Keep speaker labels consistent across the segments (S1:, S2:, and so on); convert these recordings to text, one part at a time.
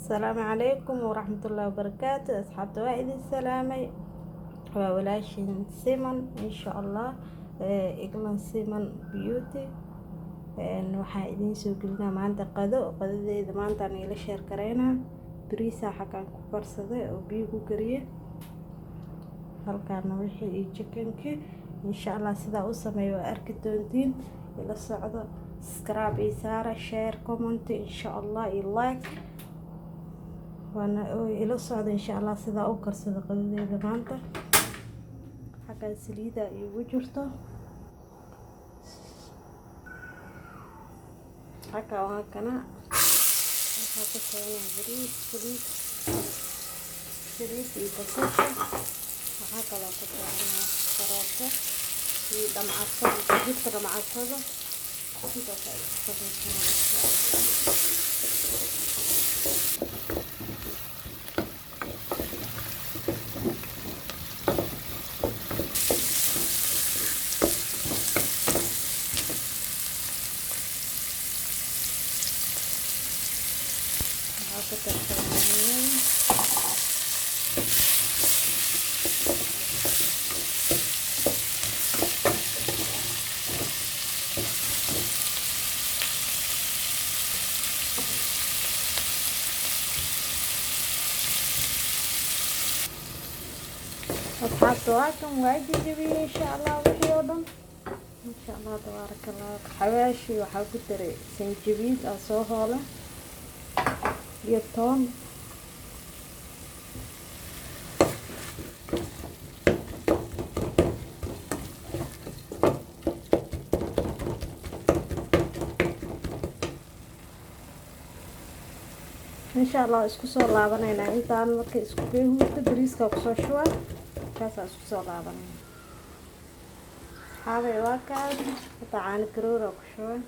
S1: Asalaamu calaykum waraxmatullaahi wabarakaatu. Asxaabta, waa idin salaamay. Waa walaashin Siman, insha Allah, Eglan Siman Beauty. Waxaa idiin soo gelinaa maanta qado. Qadadeeda maanta ila share gareynaa. Bariisaa xaggaan ku karsaday oo biyo ku kariye. Halkaana wixii iyo chickenkii, insha Allah, sidaa u sameeyo waa arki doontiin. Ila socdo, subscribe iyo saara, share, comment, insha Allah, iyo like. Waana ila socda, insha Allah, sidaa u karsada qadadeeda maanta. Xaggaan saliida iigu jirto. Xagga waa kana, waxaa ku sameynaa bariis, saliid, saliid iyo basasha. Waxaa kaloo ku sameynaa karooto iyo dhamcasada, digirta dhamcasada. Intaas ay isku samaysanaa, insha Allah. Waxaa ku darsadaa yaanyada. Asxaabta, waa kan, waa jajabiyey, insha Allah, wixii oo dhan, insha Allah, tabaaraka Allah. Xawaashi waxaa ku daray sanjabiil aa soo hoole iyo toon. Insha Allah, isku soo laabanaynaa. Intaan markay isku geehuurta, bariiska kusoo shubaa, markaasaa isku soo laabanayna. Asxaabay, waa kaas. Hada caano garoora ku shubay,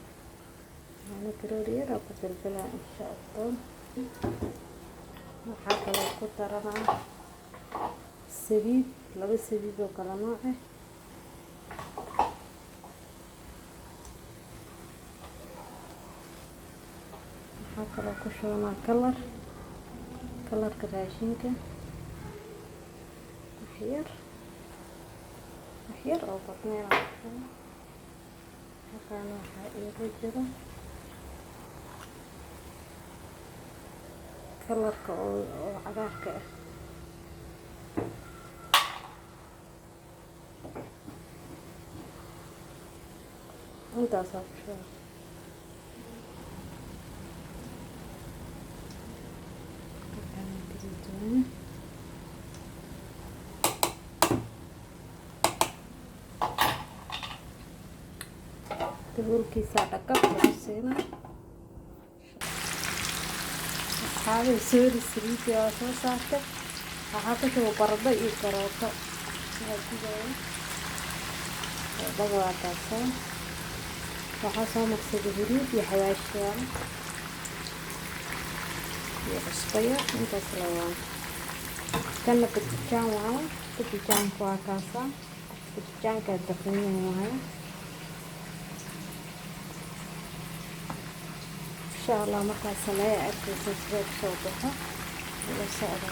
S1: caano garoor yar ku bilbilaa, insha Allah. Waxaa kaloo ku daranaa sabiib, laba sabiib oo kala nooc ah. Waxaa kaloo ku shubanaa color, colorka raashinka, waxyar waxyar oo badneyn aan ku shubo. Halkaana waxaa iigu jiro colorka oo cagaarka ah. Intaasaa ku shuba. Halkaana gaduud waaye. Daboolkiisaa dhakab lagu siinaa. Asxaabay, sorry, saliidii waa soo saartay. Waxaa ku shuba baradho iyo karooto, waa gubaya. Baradhada waa taasaa. Waxaa soo marsaday huruud iyo xawaashiyaal iyo cusbo yar. Intaas la waa. Kana batijaan waaye. Batijaanka waa kaasaa. Batijaanka daqiinan waaye. Insha Allah, markaa sameeya, arkaysa sidoo kusoo baxo. La socda.